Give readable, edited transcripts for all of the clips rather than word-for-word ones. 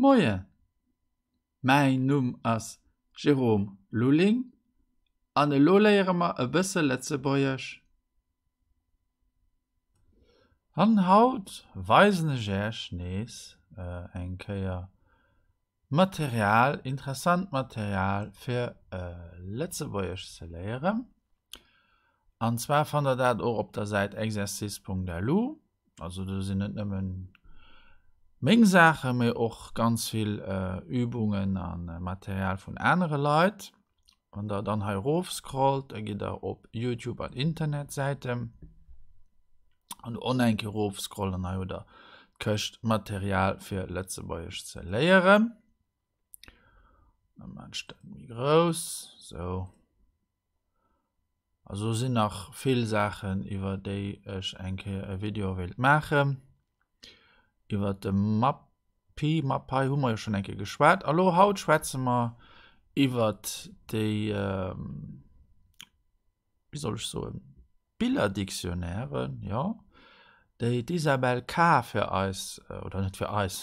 Moien, mäin Numm ass Jérôme Lulling an elo léiere mer e bësse Lëtzebuergesch. An haut weisen ech Äech nees eng Kéier Material, interessant Material fir Lëtzebuergesch ze léieren. An zwar fannt der dat och op der Säit exercice.lu. Also do sinn net nëmmen meng Saachen, mee och ganz vill Übungen a Material vun anere Leit. Wann der dann hei erof scrollt, da gitt der op Youtube an Internetsäiten. An do och nach eng Kéier erof scrollen an hei hutt der d'Këscht Material fir Lëtzebuergesch ze léieren. Dann maan ech dat méi grouss, sou. Also do sinn nach vill Saachen iwwer déi ech eng Kéier e Video wéilt maachen. Iwwer de Mappi, Mapei hu mer jo schonn eng Kéier geschwat. A lo haut schwätze mer iwwer déi, wéi soll ech soen, Billerdictionnairen, jo, déi d'Isabelle K. fir eis, oder net fir eis,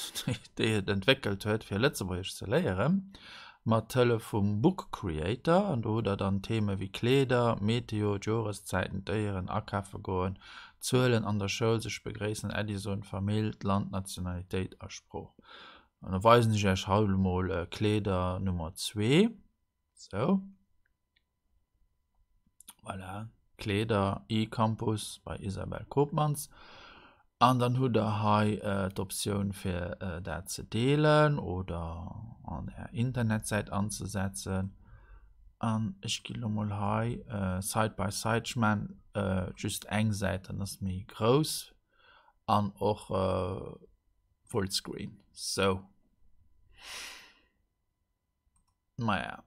déi et entwéckelt huet, fir Lëtzebuergesch ze léieren, mat Hëllef vum Book Creator. An do hutt Der dann Theme wéi Kleeder, Meteo, d'Joreszäiten, d'Déieren, akafe goen, Zuelen, an der Schoul sech begréissen, Äddi soen, d'Famill, d'Land, Nationalitéit a Sprooch. An da weisen ech Iech haut emol Kleeder Nummer zwee. Sou. Voilà, Kleeder, eCampus bei Isabelle Koopmans. An dann hutt der hei äh, d'Optioun fir äh, dat ze deelen oder an är Internetsäit anzesetzen. An ech gi lo mol hei äh, Side by Side, ech man äh, just eng Säit, dann ass méi grouss an och äh, Fullscreen. Sou. Maja,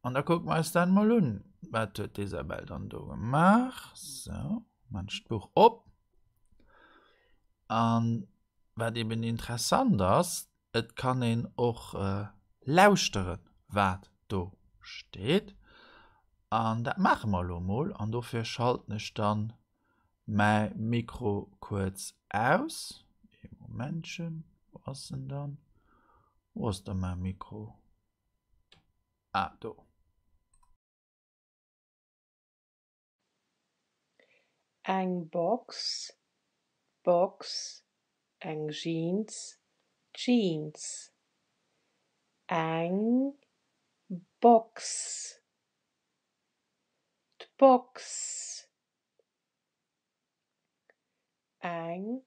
an da kucke mer eis dat mol un. Wat huet d'Isabel dann do gemaach? Sou, maan ech d'Buch op. An wat eben interessant ass, et kann een och lauschteren, wat do steet. An dat maache mer elo mol. An dofir schalten ech dann mäi Mikro kuerz aus. Ee Momentchen, wou ass en dann? Wou ass da mäi Mikro? Ah, do. Eng Box, d'Box, eng Jeans, d'Jeans. Eng Box, d'Box. Eng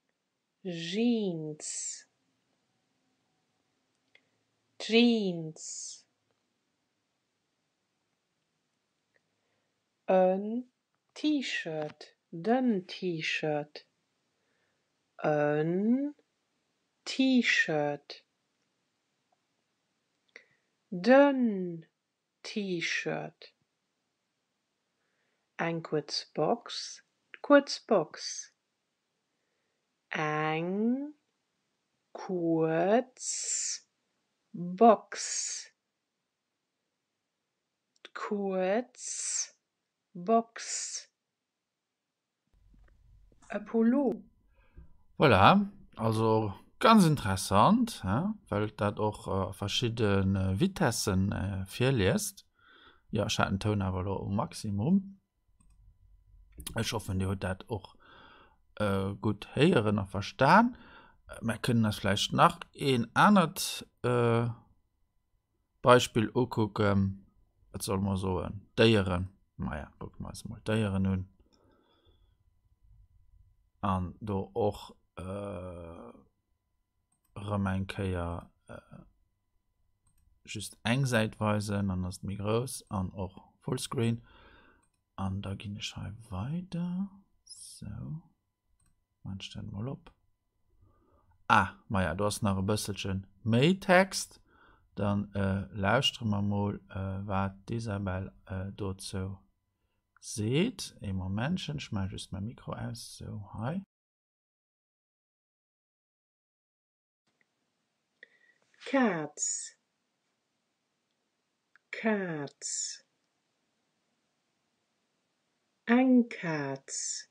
Jeans, d'Jeans. En T-Shirt, den T-Shirt. En T-Shirt, den T-Shirt. Eng kuerz Box, d'kuerz Box. Eng kuerz Box, d'kuerz Box. E Pullo. Voilà, also ganz interessant, he, well dat och a verschidde Vitessen virliest. Jo, ech hat den Toun awer elo um Maximum. Ech hoffen, Dir hutt dat och gutt héieren a verstan. Mer kënnen eis vläicht nach een anert Beispill ukucken. Wat solle mer soen? Déieren. Maja, kucke mer eis emol d'Déieren un. An do och erëm eng Kéier just eng Säit weisen, dann ass et méi grouss an och Fullscreen. An da ginn ech hei weider. Sou, maan ech dat mol op. Ah, maja, do ass nach e bësselche méi Text. Dann lauschtere mer mol, wat d'Isabel dozou seet. Ee Momentchen, ech maache just mäi Mikro aus. Sou, hei. Kaz Kaz Eng Kaz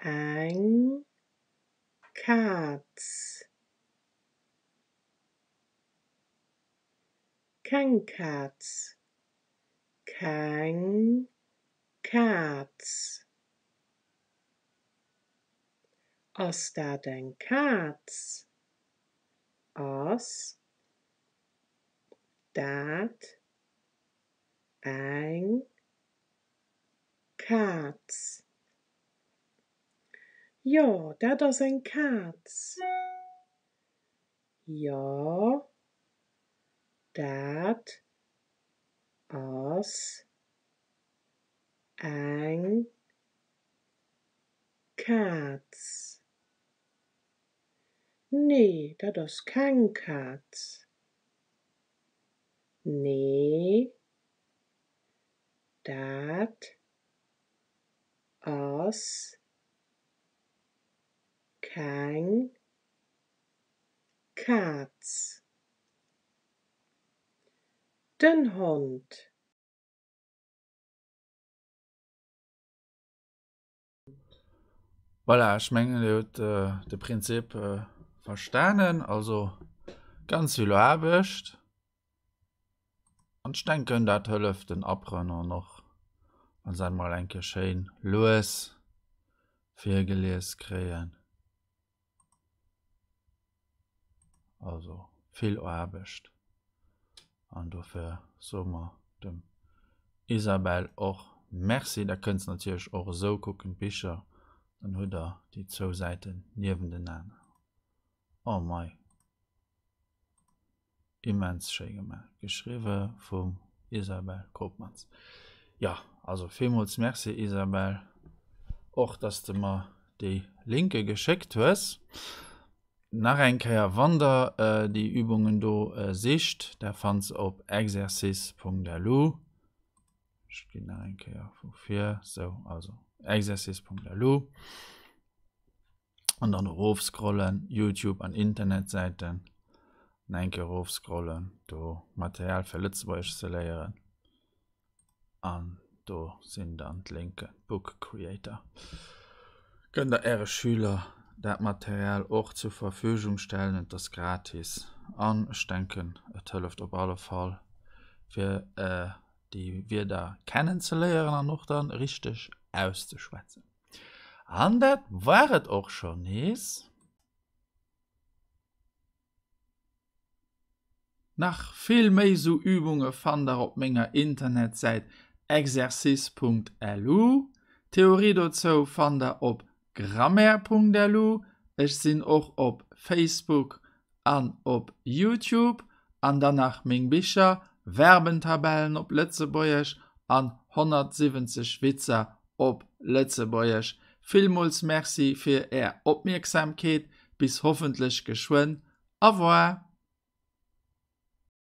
eng Kaz. Keng Kaz. Keng Kaz. Ass dat eng Kaz? Ass dat eng Kaz? Jo, dat ass eng Kaz. Jo, dat ass eng Kaz. Nee, dat ass keng Kaz. Nee, dat ass keng Kaz. Den Hond. Voilà, ech mengen Dir hutt de Prinzip verstanen. Also ganz vill Aarbecht. An ech denken dat hëlleft den Apprenanten och, wa se dat mol eng Kéier schéin lues virgelies kréien. Also vill Aarbecht. An dofir soe mer dem Isabelle och Merci. Der kënnt natierlech och esou kucken, d'Bicher, dann hutt der déi zwou Säiten niewentenaner. Oh mei. Immens schéi gemaach. Geschriwwe vum Isabelle Koopmans. Jo, also villmools Merci Isabelle, och dass de mer déi Linke geschéckt hues. Nach eng Kéier, wann der déi Übungen do sicht, der fannt se op exercice.lu. Ech ginn nach eng Kéier vu vir, sou, also exercice.lu. An dann erofscrollen, Youtube an Internetsäiten, an eng Kéier erofscrollen, do Material fir Lëtzebuergesch ze léieren. An do sinn dann d'Linken, Book Creator. Kënnt der Äre Schüler dat Material och zur Verfügung stellen, et ass gratis an ech denken et hëlleft op alle Fall fir déi Wierder kennen ze léieren an och dann richteg auszeschwätzen. An dat war et och schonn nees. Nach vill méi sou Übunge fannt der op menger Internetsäit exercice.lu. D'Theorie dozou fannt der op grammaire.lu. Ech sinn och op Facebook an op Youtube. An dann nach meng Bicher, Verbentabellen op Lëtzebuergesch an 170 Witzer op Lëtzebuergesch. Villmools Merci fir är Opmierksamkeet. Bis hoffentlech geschwënn. Au revoir!